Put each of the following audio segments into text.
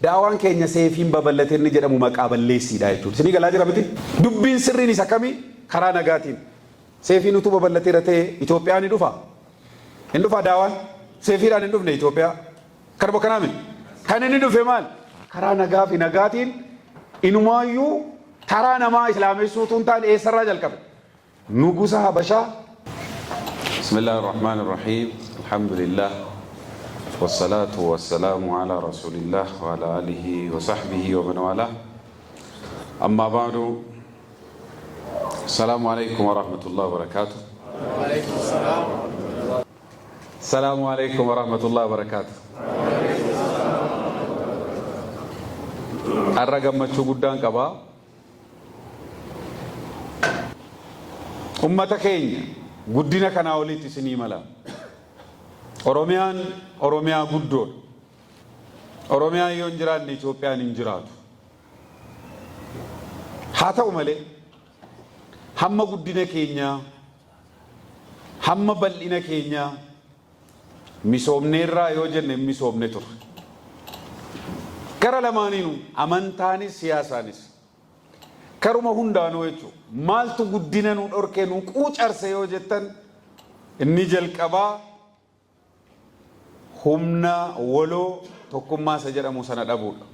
Da'awaan keenya seefiin babal'ate inni jedhamu maqaa balleessiidha jechuudha. Isinii galaa jira miti? Dubbiin sirriin isa kami? Karaa nagaatiin. Seefiin utuu babal'ateera ta'e Itoophiyaa ni dhufa? Hin dhufaa da'awaan? Seefiidhaan hin dhufne Itoophiyaa. Kanuma kanaa miti. Kan inni dhufe maal? Karaa nagaa fi nagaatiin inumaayyuu taraa namaa islaamessuu utuu hin taane eessarraa jalqabe? Nugusa Habashaa. Bismillahi Rahmaani Rahiim Alhamdulillah Wassalaatu wassalaamu ala Rasuulillah wa ala alihi wa sahbihi wa man walah Ammaa ba'du Assalaamu alaikum wa rahmatullahi wa barakaatuh. Assalaamu alaikum wa rahmatullahi wa barakaatuh. Har'a gammachuu guddaan qaba. Ummata keenya guddina kanaa olitti isinii mala. Oromiyaan Oromiyaa guddoodha. Oromiyaan yoo hin jiraanne Itoophiyaan hin jiraatu. Haa ta'u malee hamma guddina keenyaa, hamma bal'ina keenyaa misoomneerraa yoo jenne hin misoomne turre. Gara lamaaniinuu amantaanis siyaasaanis. Karuma hundaanuu jechuudha. Maaltu guddina nu dhorkee nu quucarse yoo jettan inni jalqabaa humna waloo tokkummaa isa jedhamu sana dhabuudha.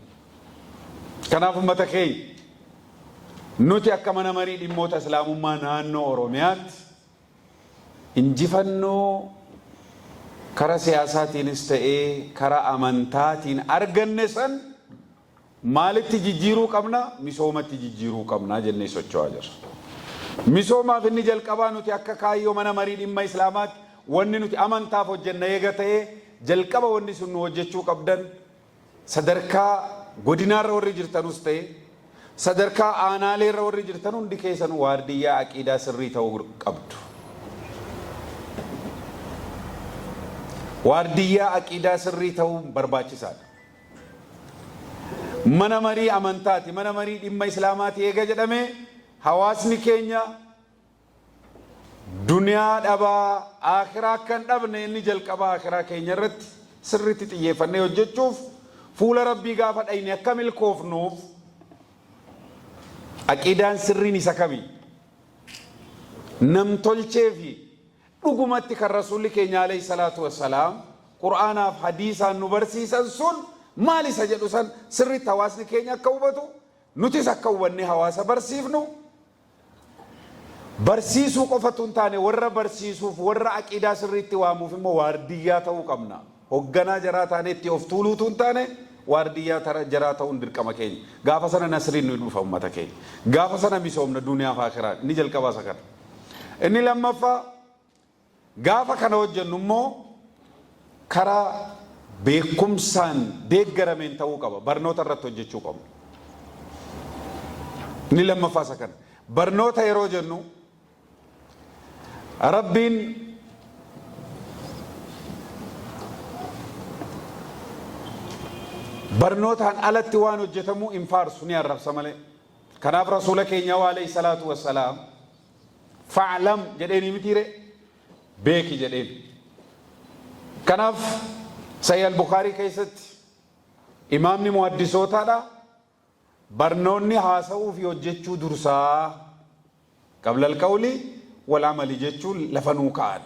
Kanaaf ummata keenya nuti akka mana marii dhimmoota Islaamummaa naannoo Oromiyaatti Injifannoo kara siyaasaatiinis ta'ee kara amantaatiin arganne san maalitti jijjiiruu qabna? Misoomatti jijjiiruu qabna jennee socho'aa jirra. Misoomaaf inni jalqabaa nuti akka kaayyoo mana marii dhimma Islaamaatti wanni nuti amantaaf hojjenna eega ta'ee jalqaba wanni sun nu hojjechuu qabdan Sadarkaa godinaarra warri jirtanus ta'e sadarkaa aanaaleerra warri jirtan hundi keessan waardiyyaa aqiidaa sirrii ta'uu qabdu. Waardiyyaa aqiidaa sirrii ta'uun barbaachisaadha. Mana marii amantaati, mana marii dhimma Islaamaati eega jedhamee hawaasni keenya Duniyaa dhabaa aakhiraa akka hin dhabne inni jalqabaa aakhiraa keenya irratti sirriitti xiyyeeffannee hojjechuuf fuula Rabbii gaafa dhayne akka milkoofnuuf aqiidaan sirriin isa kami? Namtolchee fi dhugumatti kan Rasuulli keenya alayhi salaatu wassalaam Qur'aanaaf hadiisaan nu barsiisan sun maal isa jedhu san sirriitti hawaasni keenya akka hubatu nutis akka hubannee hawaasa barsiifnu Barsiisuu qofa utuu hin taane warra barsiisuuf, warra aqiidaa sirriitti waamuuf immoo waardiyyaa ta'uu qabna. Hogganaa jaraa taanee itti of tuuluu utuu hin taane waardiyyaa jaraa ta'uun dirqama keenya. Gaafa sana nasriin nu dhufa ummata keenya. Gaafa sana misoomna duniyaa fi aakhiraan. Inni jalqabaa isa kana. Inni lammaffaa Gaafa kana hojjennu immoo karaa beekumsaan deeggarameen ta'uu qaba. Barnoota irratti hojjechuu qabna. Inni lammaffaa isa kana. Barnoota yeroo jennu Rabbiin barnootaan alatti waan hojjetamu hin faarsu ni arrabsa malee. Kanaaf Rasuula keenya alayhi salaatu wassalaam Fa'lam jedheenii mitii ree? Beeki jedheen. Kanaaf Sahih al-Bukhaarii keessatti imaamni muhaddisootaadha barnoonni haasa'uu fi hojjechuu dursaa qabla al-qawli wal amali jechuun lafa nuu kaa'an.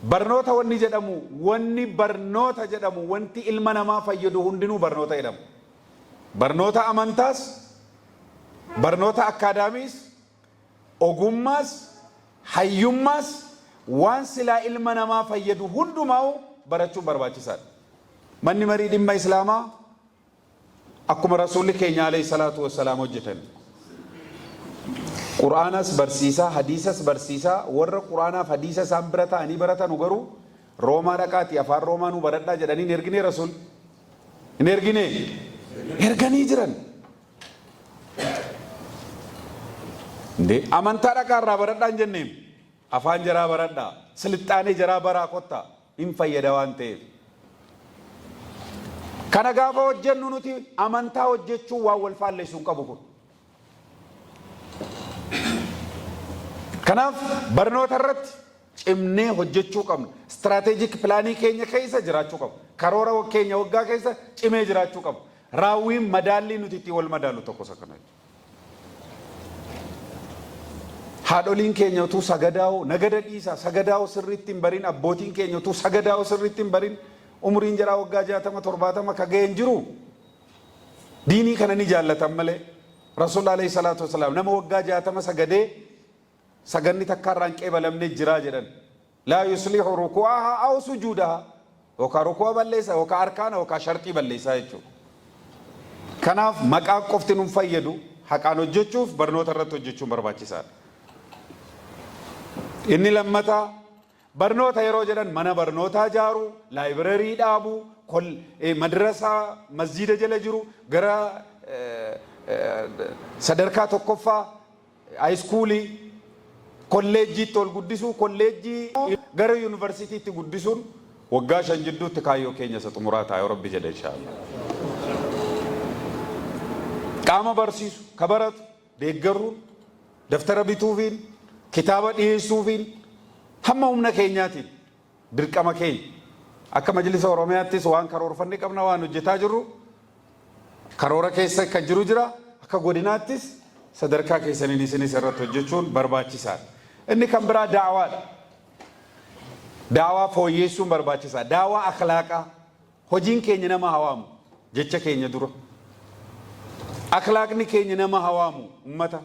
Barnoota wanni jedhamu wanni barnoota jedhamu wanti ilma namaa fayyadu hundinuu barnoota jedhama. Barnoota amantaas Barnoota akkaadaamiis, ogummaas, hayyummaas, waan silaa ilma namaa fayyadu hundumaa'u barachuun barbaachisaadha. Manni Marii Dhimma Islaamaa akkuma Rasuulli keenya alayhi salaatu wassalaam hojjetan. Qur'aanas barsiisaa, hadiisas barsiisaa, warra Qur'aanaaf hadiisa isaan bira ta'anii baratanu garuu Roomaa dhaqaatii afaan Roomaa nuu baradhaa jedhanii hin erginee Rasuulli? Hin erginee? Erganii jiran. Indee amantaa dhaqaa irraa baradhaa hin jenneem. Afaan jaraa baradhaa, silixxaanee jaraa baraa kottaa hin fayyada waan ta'eef. Kana gaafa hojjennu nuti amantaa hojjechuun waan wal faallessu hin qabu kun. Kanaaf barnoota irratti cimnee hojjechuu qabna. Strategic pilaanii keenya keessa jiraachuu qaba. Karoora keenya waggaa keessa cimee jiraachuu qaba. Raawwiin madaallii nuti ittiin wal madaallu tokko isa kana jechuudha. Haadholiin keenya utuu sagadaa'uu nagada dhiisaa sagadaa'uu sirriitti hin barin, abbootiin keenya utuu sagadaa'uu sirriitti hin barin, umriin jaraa waggaa 60 70 ka ga'e hin jiru. Diinii kana ni jaallatan malee. Rasuulli alayhi salaatu wasalaam nama waggaa 60 sagadee saganni takkaa irraa hin qeebalamne jiraa jedhan. Laa yuslihu ruku'aha aw sujuudaha, yookaan ruku'a balleessa yookaan arkaana yookaan sharxii balleessaa jechuudha. Kanaaf maqaan qofti nun fayyadu, haqaan hojjechuuf barnoota irratti hojjechuun barbaachisaadha. Inni lammataa, barnoota yeroo jedhan mana barnootaa ijaaruu, laayibireerii dhaabuu, madrasaa masjiida jala jiru gara sadarkaa tokkoffaa, haayiskuulii, kolleejjiitti ol guddisuu, kolleejjii gara yuunivarsiitiitti guddisuun waggaa 5 jidduutti kaayyoo keenya isa xumuraa ta'a yoo Rabbi jedhe inshaallah. Qaama barsiisu, ka baratu deeggaruun, daftara bituufiin, kitaaba dhiyeessuufiin hamma humna keenyaatiin dirqama keenya. Akka Majlisa Oromiyaattis waan karoorfanne qabna, waan hojjetaa jirru karoora keessa kan jiru jira. Akka godinaattis sadarkaa keessaniin isinis irratti hojjechuun barbaachisaadha. Inni kan biraa da'awaadha. Da'awaa fooyyeessuun barbaachisaa. Da'awaa akhlaaqaa. Hojiin keenya nama hawaamu jecha keenya dura. Akhlaaqni keenya nama hawaamu ummata.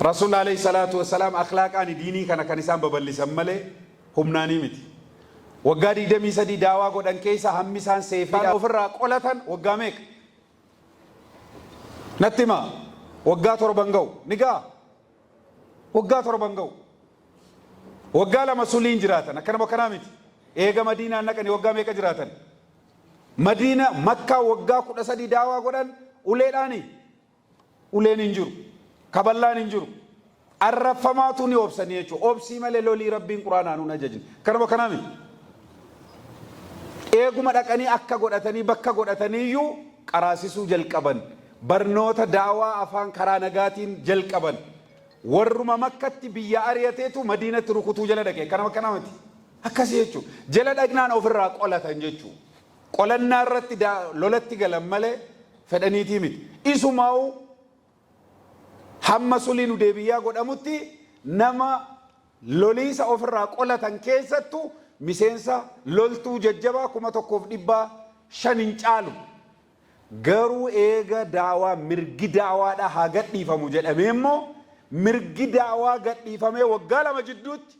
Rasuulli alayhi salaatu wassalaam akhlaaqaani diinii kana kan isaan babal'isan malee humnaanii miti. Waggaa 23 daawaa godhan keessa hammi isaan seefiidhaan ofirraa qolatan waggaa meeqa? Natti himaa. Waggaa 7 hin ga'u. Ni ga'a? Waggaa 7 hin ga'u. Waggaa 2 suliin jiraatan. Akkanuma akkanaa miti. Eega Madiinaan naqanii waggaa meeqa jiraatan? Madiina, Makkaa waggaa 13 daawaa godhan uleedhaani? Uleen hin jiru. Kaballaan hin jiru. Arrabfamaatu ni obsanii jechuudha. Obsii malee lolii Rabbiin Quraanaan hin ajajne. Kanuma kanaa miti. Eeguma dhaqanii akka godhatanii bakka godhataniiyyuu qaraasisuu jalqaban. Barnoota daawaa afaan karaa nagaatiin jalqaban. Warruma Makkatti biyya ari'ateetu Madiinatti rukutuu jala dhaqe. Kanuma kanaa miti. Akkasii jechuudha. Jala dhaqnaan ofirraa qolatan jechuudha. Qolannaa irratti lolatti galan malee fedhaniitii miti. Isumaa'uu hamma suliin Hudeebiyyaa godhamutti nama loliisa ofirraa qolatan keessattu miseensa loltuu jajjabaa 1500 hin caalu. Garuu eega da'awaa mirgi da'awaadhaa haa gadhiifamu jedhamee immoo mirgi da'awaa gadhiifamee waggaa 2 jidduutti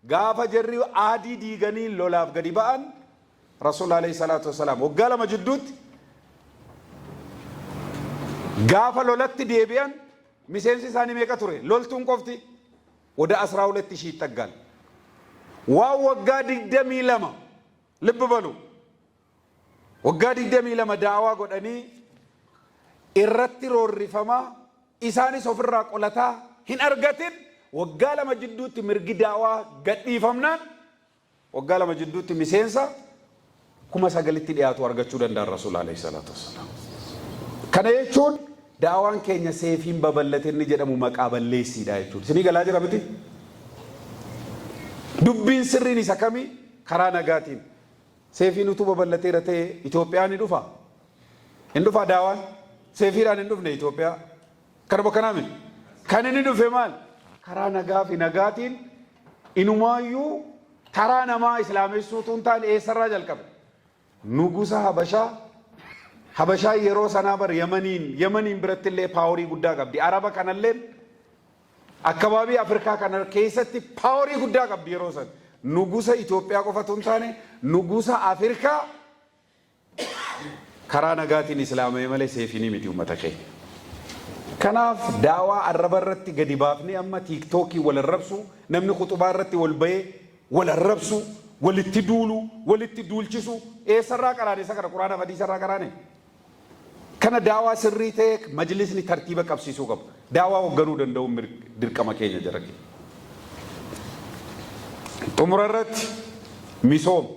gaafa jarri aadii diiganii lolaaf gadi ba'an, Rasuul alayhi salaatu wassalaam waggaa 2 jidduutti gaafa lolatti deebi'an miseensi isaanii meeqa ture? Loltuun qofti wada asraa huletti ishii ittaggaal. Waan waggaa 22, libbi balu, waggaa 22 da'awaa godhanii irratti roorrifamaa, isaanis ofirraa qolataa hin argatin, waggaa 2 jidduutti mirgi da'awaa gadhiifamnaan waggaa 2 jidduutti miseensa 9,000tti dhiyaatu argachuu danda'an Rasuul alayhi salaatu wassalaam. Kana jechuun da'awaan keenya seefiin babal'ate inni jedhamu maqaa balleessiidha jechuudha. Isinii galaa jira miti? Dubbiin sirriin isa kamii? Karaa nagaatiin. Seefiin utuu babal'ateera ta'e Itoophiyaa ni dhufaa? Hin dhufaa daawaan? Seefiidhaan hin dhufne Itoophiyaa. Kanuma kanaa miti. Kan inni dhufe maal? Karaa nagaa fi nagaatiin, inumaayyuu karaa namaa islaamessuu utuu hin taane eessarraa jalqabe? Nugusa Habashaa. Habashaa yeroo sanaa bar Yamaniin biratti illee paaworii guddaa qabdi. Araba kanalleen akkabaabii Afrikaa kana keessatti paaworii guddaa qabdi yeroo san. Nugusa Itoophiyaa qofatu hin taane nugusa Afrikaa karaa nagaatiin islaama'e malee seefiinii miti uummata keenya. Kanaaf daawaa arraba irratti gadi baafnee amma tiiktookii wal arrabsuu, namni khuxubaa irratti wal bahee wal arrabsuu, walitti duuluu, walitti duulchisuu eessarraa qaraane isa kana? Quraana fi hadiisarraa qaraane? Kana daawaa sirrii ta'e majlisni tartiiba qabsiisuu qaba. Daawaa hoogganuu danda'uun dirqama keenya jara keenya. Xumura irratti misooma.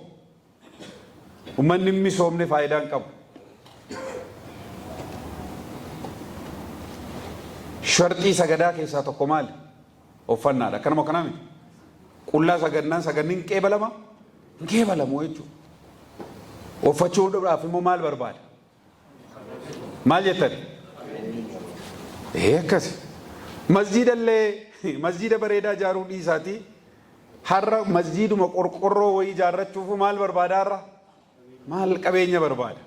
Uummanni hin misoomne faayidaa hin qabu. Sharxii sagadaa keessaa tokko maali? Uffannaadha. Akkanuma kanaa miti. Qullaa sagadnaan sagadni hin qeebalama? Hin qeebalamu jechuudha. Uffachuudhaaf immoo maal barbaada? Maal jettan? Ee akkasi. Masjiida illee masjiida bareedaa ijaaruu dhiisaatii har'a masjiiduma qorqorroo wayii ijaarrachuufuu maal barbaada har'a? Maal qabeenya barbaada?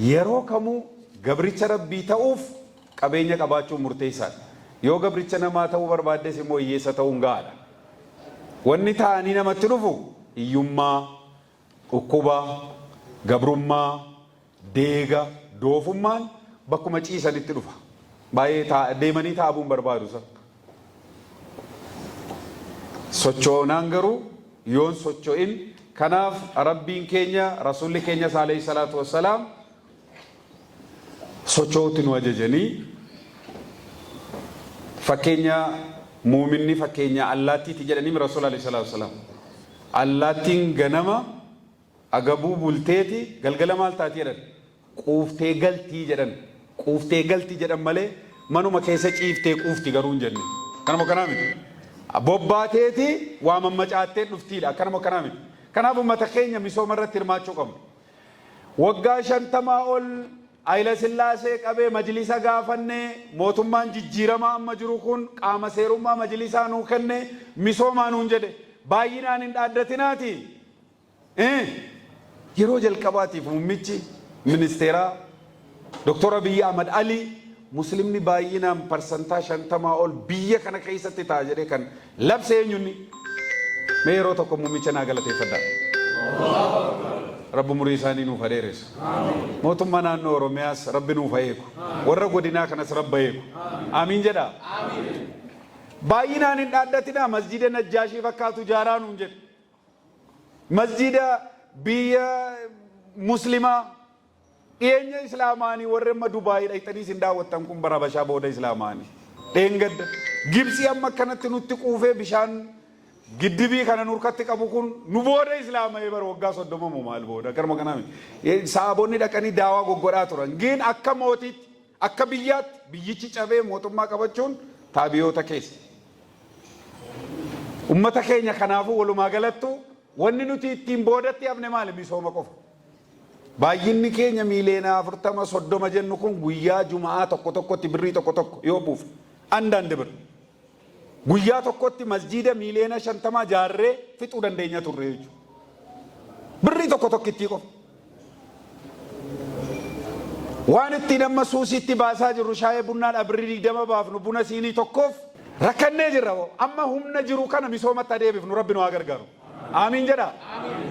Yeroo kamuu gabricha Rabbii ta'uuf qabeenya qabaachuun murteessaadha. Yoo gabricha namaa ta'uu barbaaddes immoo hiyyeessa ta'uun ga'aadha. Wanni ta'anii namatti dhufu hiyyummaa, dhukkuba, gabrummaa, deega, doofummaan bakkuma ciisanitti dhufa. Baay'ee deemanii taa'uu hin barbaadu isa. Socho'onaan garuu yoon socho'in kanaaf Rabbiin keenya Rasuulli keenyas alayhi salaatu wassalaam socho'utti nu ajajanii fakkeenya muuminni fakkeenya allaattiiti jedhanii Rasuul alayhi salaatu wassalaam. Allaattiin ganama Agabuu bulteeti galgala maal taati jedhan? Quuftee galtii jedhan. Quuftee galti jedhan malee manuma keessa ciiftee quufti garuu hin jenne. Kanuma kanaa miti. Bobbaateeti waa mammacaattee dhuftiidha. Akkanuma kanaa miti. Kanaaf uummata keenya misooma irratti hirmaachuu qabna. Waggaa 50 ol Hayila Sillaasee qabee majlisa gaafannee mootummaan jijjiiramaa amma jiru kun qaama seerummaa majlisaa nuu kenne misoomaa nuun jedhe. Baay'inaan hin dhaaddatinaati. Yeroo jalqabaatiif muummichi ministeeraa Dr. Abiyyi Ahmad Ali muslimni baay'inaan parsantaa 50 ol biyya kana keessatti ta'a jedhee kan labse eenyunni? Mee yeroo tokko muummicha naa galateeffadhaa. Rabbi umurii isaanii nuuf haa dheeressu. Mootummaa naannoo Oromiyaas Rabbi nuuf haa eegu. Warra godinaa kanas Rabbi haa eegu. Aamiin jedhaa. Baay'inaan hin dhaaddatinaa masjiida Najjaashii fakkaatu ijaaraa nuun jedhe. Masjiida biyya muslimaa dhiyeenya islaamaanii warri amma Dubaayii dhaqxanii isin daawwattan kun bara Habashaa booda islaamaanii. Dheengadda Gibsii amma akkanatti nutti quufee bishaan giddibii kana nurkatti qabu kun nu booda islaama'ee bara waggaa 30 moo maal booda akkanuma kanaa miti. Sahaabonni dhaqanii daawaa goggodhaa turan. Gin akka mootiitti akka biyyaatti biyyichi cabee mootummaa qabachuun taabiyoota keessa. Ummata keenya kanaafuu walumaa galattuu wanni nuti ittiin boodatti hafne maali? Misooma qofa. Baay'inni keenya miiliyoona 40 30 jennu kun guyyaa juma'aa tokko tokkotti birrii tokko tokko yoo buufne andaandi bir guyyaa tokkotti masjiida miiliyoona 50 jaarree fixuu dandeenya turre jechuudha. Birrii tokko tokkittii qofa. Waan ittiin amma suusiitti baasaa jirru shaayee bunnaadhaa birrii 20 baafnu buna siinii tokkoof rakkannee jirra. Amma humna jiru kana misoomatti adeebifnu Rabbi nu haa gargaaru. Aamiin jedha.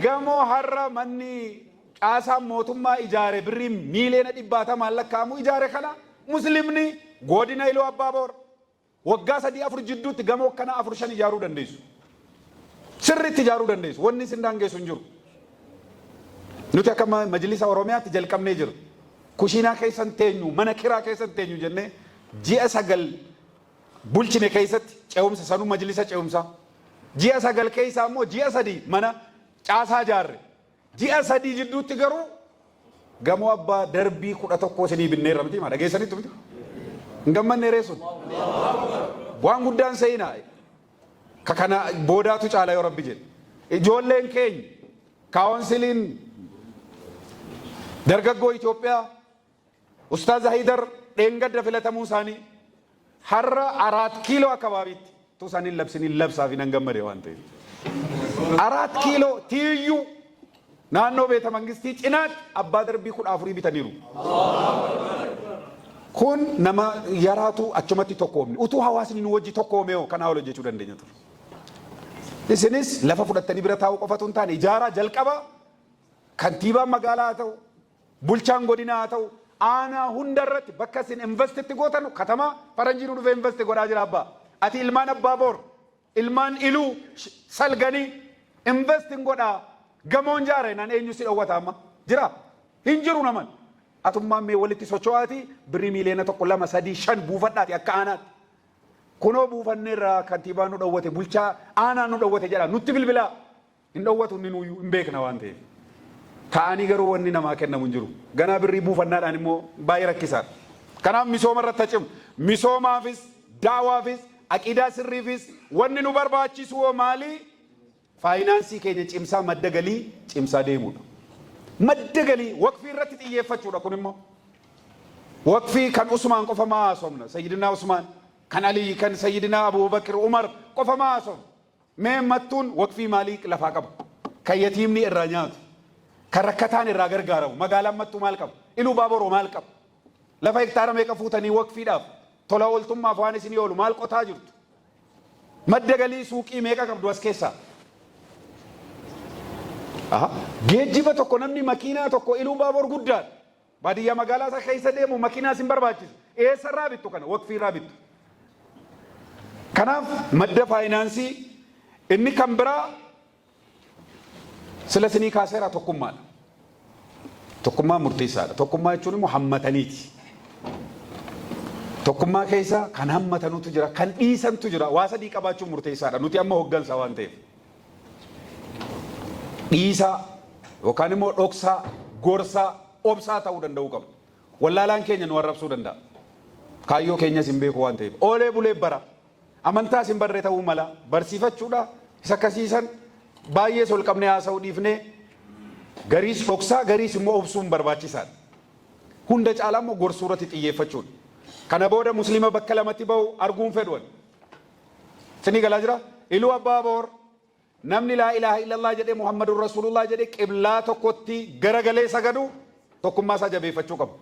Gamoo har'a manni caasaan mootummaa ijaare birrii miiliyoona dhibbaatamaan lakkaa'amu ijaare kana muslimni godina Iluu Abbaa Boor waggaa sadii afur jidduutti gamoo akkanaa afur shan ijaaruu dandeessu. Sirriitti ijaaruu dandeessu. Wanni isin daangeessu hin jiru. Nuti akka majlisa Oromiyaatti jalqabnee jirra. Kushiinaa keessan teenyu, mana kiraa keessan teenyu jennee ji'a 9 bulchine keessatti ce'umsa sanuu majlisa ce'umsaa. Ji'a 9 keessaa immoo ji'a 3 mana caasaa ijaarre. Ji'a 3 jidduutti garuu gamoo abbaa darbii 11 isinii binneerra miti maa dhageessanitti miti. Hin gammanne ree sun. Waan guddaan seenaa. Ka kana boodaatu caala yoo rabbi jedhe. Ijoolleen keenya kaawonsiliin dargaggoo Itoophiyaa Ustaaz Haydar dheengadda filatamuu isaanii har'a Araat Kiiloo akkabaabiitti utuu isaan hin labsiniin labsaa fi nan gammade waan ta'eef. Araat Kiiloo tiiyyuu naannoo beeta mangistii cinaatti abbaa darbii 14 bitaniiru. Kun nama yaraatu achumatti tokkoomne. Utuu hawaasni nu wajji tokkoome hoo kanaa ol hojjechuu dandeenya ture. Isinis lafa fudhattanii bira taa'uu qofatu hin taane ijaaraa jalqaba kantiibaan magaalaa haa ta'u Bulchaan godinaa haa ta'u aanaa hunda irratti bakka isin invest itti gootanu katamaa faranjii nu dhufee invest godhaa jira abbaa. Ati ilmaan abbaa boor, ilmaan iluu salganii invest hin godhaa gamoon jaara jennaan eenyu si dhowwata amma? Jira? Hin jiru naman. Atummaan mee walitti socho'aati birrii miiliyoona 1 2 3 5 buufadhaati akka aanaatti. Kunoo buufanneerra kantiibaan nu dhowwate bulchaa aanaan nu dhowwate jedha nutti bilbilaa. Hin dhowwatu inni nuyyuu hin beekna waan ta'eef. Taa'anii garuu wanni namaa kennamu hin jiru. Ganaa birrii buufannaadhaan immoo baay'ee rakkisaadha. Kanaaf misooma irratti haa cimu. Misoomaafis, da'waafis, aqiidaa sirriifis wanni nu barbaachisu hoo maali? Faayinaansii keenya cimsaa madda galii cimsaa deemuudha. Madda galii waqfii irratti xiyyeeffachuudha kun immoo. Waqfii kan Usmaan qofa maa haasofna? Sayyidinaa Usmaan, kan Alii, kan Sayyidinaa Abubakir, Umar qofa maa haasofna? Mee Mattuun waqfii maalii lafaa qaba? Kan yatiimni irraa nyaatu, kan rakkataan irraa gargaaramu, magaalaan Mattuu maal qaba? Iluu Baaboroo maal qaba? Lafa hektaara meeqa fuutanii waqfiidhaaf, tola ooltummaaf waan isinii oolu maal qotaa jirtu? Madda galii suuqii meeqa qabdu as keessaa? Aha. Geejjiba tokko namni makiinaa tokko Iluu Baaboor guddaadha. Baadiyyaa magaalaa isaa keessa deemu makiinaa isin barbaachisa. Eessarraa bittu kana? Waqfiirraa bittu. Kanaaf madda faayinaansii inni kan biraa sila isinii kaaseera tokkummaadha. Tokkummaan murteessaadha. Tokkummaa jechuun immoo hammataniiti. Tokkummaa keessa kan hammatanutu jira, kan dhiisantu jira. Waa sadii qabaachuun murteessaadha. Nuti amma hoggansa waan ta'eef. Dhiisaa yookaan immoo dhoksaa, gorsaa, obsaa ta'uu danda'uu qabna. Wallaalaan keenya nu arrabsuu danda'a. Kaayyoo keenyas hin beeku waan ta'eef. Oolee bulee bara. Amantaas hin barre ta'uu mala. Barsiifachuudha. Isa akkasiisan baay'ees ol qabnee haasa'uu dhiifnee gariis dhoksaa gariis immoo obsuun barbaachisaadha. Hunda caalaa immoo gorsuu irratti xiyyeeffachuudha. Kana booda musliima bakka lamatti ba'u arguun fedhu ani. Isinii galaa jira? Iluu Abbaa Boor namni laa ilaaha illallah jedhee Muhammadun Rasuulullah jedhee qiblaa tokkotti garagalee sagadu tokkummaa isaa jabeeffachuu qaba.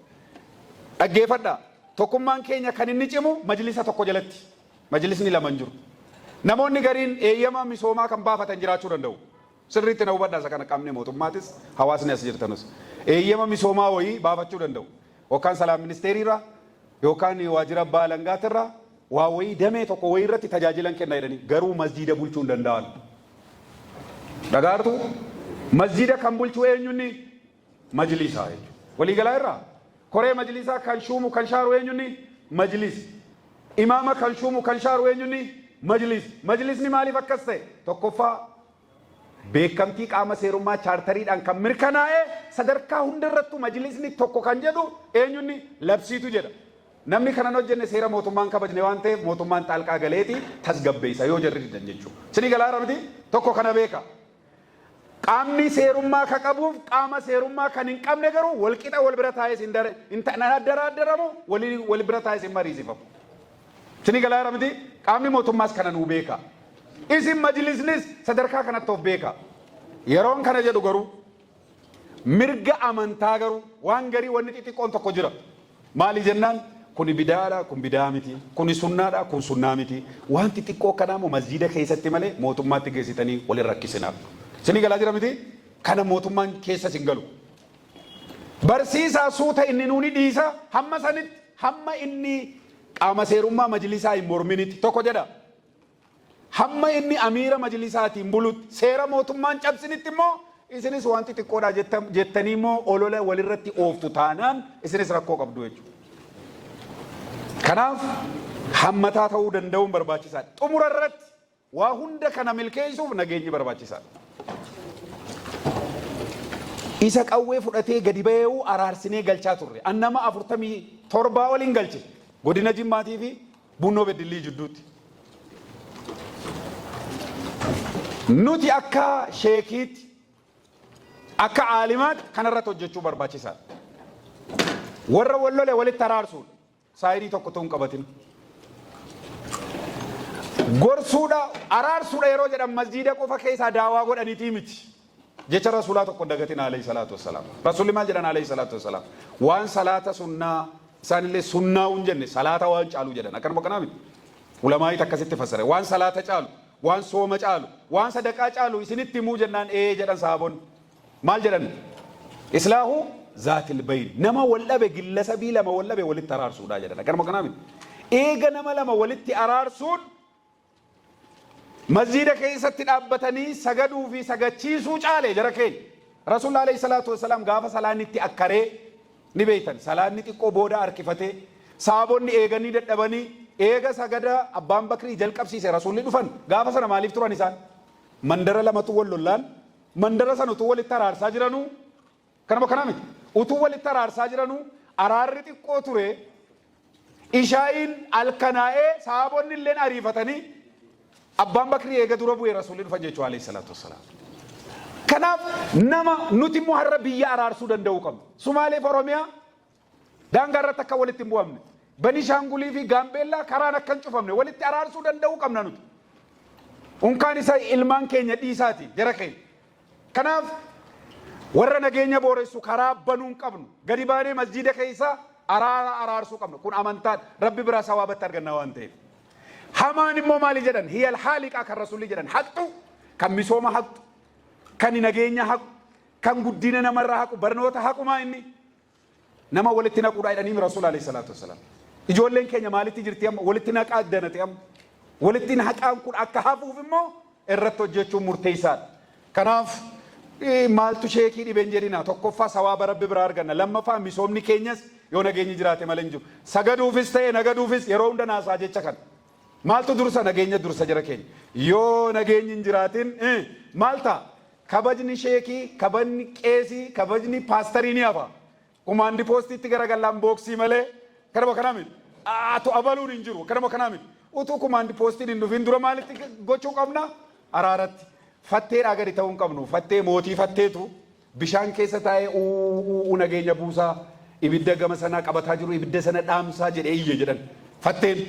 Dhaggeeffadhaa. Tokkummaan keenya kan inni cimu majlisa tokko jalatti. Majlisni lama hin jiru. Namoonni gariin eeyyama misoomaa kan baafatan jiraachuu danda'u. Sirriitti na hubadhaa isa kana qaamni mootummaatis hawaasni as jirtanus. Eeyyama misoomaa wayii baafachuu danda'u. Yookaan salaam ministeeriirraa yookaan waajjira abbaa alangaatirraa waa wayii damee tokko wayii irratti tajaajilan kenna jedhanii garuu masjiida bulchuu hin danda'an. Dhagaartuu masjiida kan bulchu eenyunni majlisaa jechuudha. Waliigalaa irraa koree majlisaa kan shuumu kan shaaru eenyunni majlis. Imaama kan shuumu kan shaaru eenyunni majlis. Majlisni maaliif akkas ta'e? Tokkoffaa Beekamtii qaama seerummaa chaartariidhaan kan mirkanaa'e sadarkaa hundarrattuu majlisni tokko kan jedhu eenyunni labsiitu jedha. Namni kana hin hojjenne seera mootummaa hin kabajne waan ta'eef mootummaan xaalqaa galeeti tasgabbeessa yoo jarri didan jechuudha. Isinii galaa jira miti? Tokko kana beeka. Qaamni seerummaa ka qabuuf qaama seerummaa kan hin qabne garuu walqixa wal bira taa'ees hin addaraadaramu wal bira taa'ees hin mariisifamu. Isinii galaa jira miti? Qaamni mootummaas kana nuu beeka. Isin majlisnis sadarkaa kanatti of beeka. Yeroon kana jedhu garuu mirga amantaa garuu waan garii wanni xixiqqoon tokko jira. Maali jennaan kuni bidaadha kun bidaa miti kuni sunnaadha kun sunnaa miti waan xixiqqoo akkanaa immoo masjiida keessatti malee mootummaatti geessitanii wal hin rakkisinaa. Isinii galaa jira miti? Kana mootummaan keessa isin galu. Barsiisaa suuta inni nuu ni dhiisa hamma sanitti hamma inni qaama seerummaa majlisaa hin morminitti tokko jedha. Hamma inni amiira majlisaatiin bulutti seera mootummaan cabsinitti immoo isinis waan xixiqqoodha jettanii immoo olola walirratti ooftu taanaan isinis rakkoo qabdu jechuudha. Kanaaf hammataa ta'uu danda'uun barbaachisaadha. Xumura irratti Waa hunda kana milkeessuuf nageenyi barbaachisaadha. Isa qawwee fudhatee gadi ba'ee'uu araarsinee galchaa turre. An nama 47 ol hin galche. Godina Jimmaatii fi Bunnoo Beddillii jidduutti. Nuti akka sheekiitti, akka aalimaatti kanarratti hojjechuu barbaachisaadha. Warra wal lole walitti araarsuudha. Saayidii tokko utuu hin qabatin. Gorsuudha, araarsuudha yeroo jedhan masjiida qofa keessaa daawaa godhaniitii miti. Jecha Rasuulaa tokko hin dagatin alayhi salaatu wassalaam. Rasuulli maal jedhan alayhi salaatu wassalaam? Waan salaata sunnaa isaanillee sunnaa hin jenne salaata waan caalu jedhan. Akkanuma kanaa miti. Ulamaayit akkasitti fassare. Waan salaata caalu, waan sooma caalu, waan sadaqaa caalu isinitti himuu jennaan ee jedhan sahaabonni. Maal jedhan? Islaahu zaatil bayn. Nama wal dhabe gillasabii lama wal dhabe walitti araarsuudha jedhan. Akkanuma kanaa miti. Eega nama lama walitti araarsuun masjiida keessatti dhaabbatanii sagaduu fi sagachiisuu caale jara keenya. Rasuulli alayhi salaatu wassalaam gaafa salaanni itti akkaree ni beektan salaanni xiqqoo booda harkifatee sahaabonni eeganii dadhabanii eega sagada abbaan bakrii jalqabsiise rasuulli dhufan gaafa sana maaliif turan isaan mandara lamatu wal lollaan Mandara sana utuu walitti araarsaa jiranuu, kanuma kanaa miti, utuu walitti araarsaa jiranuu araarri xiqqoo ture, ishaa'iin alkanaa'ee sahaabonni illeen ariifatanii abbaan Bakrii eega dura bu'ee Rasuulli dhufan jechuu alayhi salaatu wassalaam. Kanaaf nama nuti immoo har'a biyya araarsuu danda'uu qabna. Sumaaleef Oromiyaa daangaa irratti akka walitti hin bu'amne, Benishaangulii fi Gaambeellaa karaan akka hin cufamne walitti araarsuu danda'uu qabna nuti. Unkaan isa ilmaan keenya dhiisaati jara keenya. Kanaaf warra nageenya booressu karaa banuu hin qabnu. Gadi baanee masjiida keessa araara araarsuu qabna. Kun amantaadha. Rabbi biraa sawaabatti arganna waan ta'eef. Hamaan immoo maali jedhan? Hiyal haaliqaa kan Rasuulli jedhan haqxu, kan misooma haqxu, kan nageenya haqu, kan guddina namarraa haqu, barnoota haqumaa inni nama walitti naquudha jedhanii Rasuul alayhi salaatu wassalaam. Ijoolleen keenya maalitti jirti amma? Walitti naqaa danate amma. Walitti haqaan kun akka hafuuf immoo irratti hojjechuun murteessaadha. Kanaaf maaltu sheekii dhibeen jedhina. Tokkoffaa sawaaba Rabbi biraa arganna. Lammaffaa misoomni keenyas yoo nageenyi jiraate malee hin jiru. Sagaduufis ta'e nagaduufis yeroo hunda naasaa jecha kana. Maaltu dursa? Nageenya dursa jara keenya. Yoo nageenyi hin jiraatin maal ta'a? Kabajni sheekii, kabajni qeesii, kabajni paastarii ni hafa. Kumaandi poostiitti garagallaan booksii malee kanuma kanaa miti. Atu abaluun hin jiru kanuma kanaa miti. Utuu kumaandi poostiin hin dhufin dura maalitti gochuu qabna? Araaratti. Fatteedhaa gadi ta'uu hin qabnu. Fattee mootii fatteetu bishaan keessa taa'ee uu nageenya buusaa, ibidda gama sanaa qabataa jiru ibidda sana dhaamsaa jedhee iyye jedhan. Fatteen.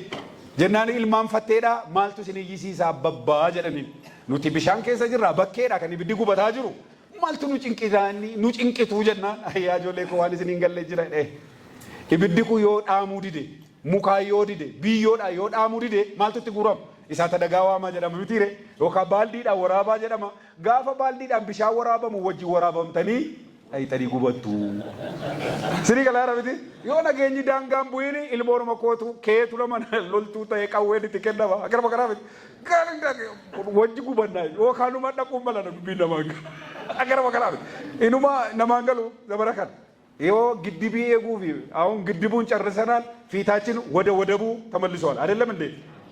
Jennaan ilmaan fatteedhaa maaltu isin iyyisiisaa babbaa jedhaniin. Nuti bishaan keessa jirra, bakkeedha kan ibiddi gubataa jiru. Maaltu nu cinqisaanii nu cinqituu jennaan, ayyaa ijoollee koo, waan isin hin galle jira jedhee. Ibiddi kun yoo dhaamuu dide, mukaan yoo dide, biyyoodhaan yoo dhaamuu dide, maaltu itti guurama? Isaa tadagaa waamaa jedhama mitiire, yookaan baaldiidhaan waraabaa jedhama. Gaafa baaldiidhaan bishaan waraabamu wajjin waraabamtanii dhayxanii gubattu. Sinii galaa miti? Yoo nageenyi daangaan bu'iin ilmoonuma kootu keetu nama loltuu ta'e qawween itti kennama. Akkanuma kanaa miti. Wajji gubannaa yookaan numa dhaquun mala dubbiin namaan galu. Akkanuma kanaa miti. Inuma namaan galu zamana kana. Yoo ግድብ eeguufi አሁን ግድቡን ጨርሰናል። ፊታችን ወደ ወደቡ ተመልሷል። አይደለም እንዴ?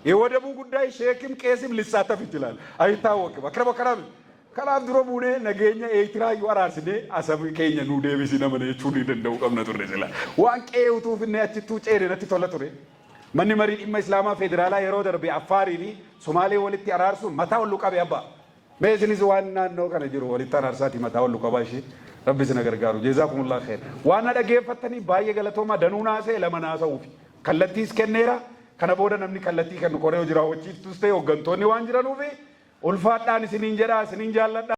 የወደቡ ጉዳይ ሼክም ቄስም ሊሳተፍ ይችላል፣ አይታወቅም። Akkanuma kanaa miti. Kanaaf dura buunee nageenya Eertiraa iyyuu araarsinee Asab keenya nuu deebisi nama jechuu ni danda'u qabna turre sila. Waan qe'ee utuu finnee achittuu ceene natti tola ture. Manni marii dhimma Islaamaa federaalaa yeroo darbe Affaarii fi Somaalee walitti araarsuun mataa ol qabe abbaa. Mee isinis waan naannoo kana jiru walitti araarsaati mataa ol qabaa ishee. Rabbi isin gargaaru. Jazakumullah khair. Waan na dhageeffattanii baay'ee galatoomaa. Danuu naasee lama naasa'uufi. Kallattiis kenneera. Kana booda namni kallattii kennu koree hojii raawwachiiftus ta'e hooggantoonni waan jiranuufi ulfaadhaan isiniin jedhaa, isiniin jaalladha.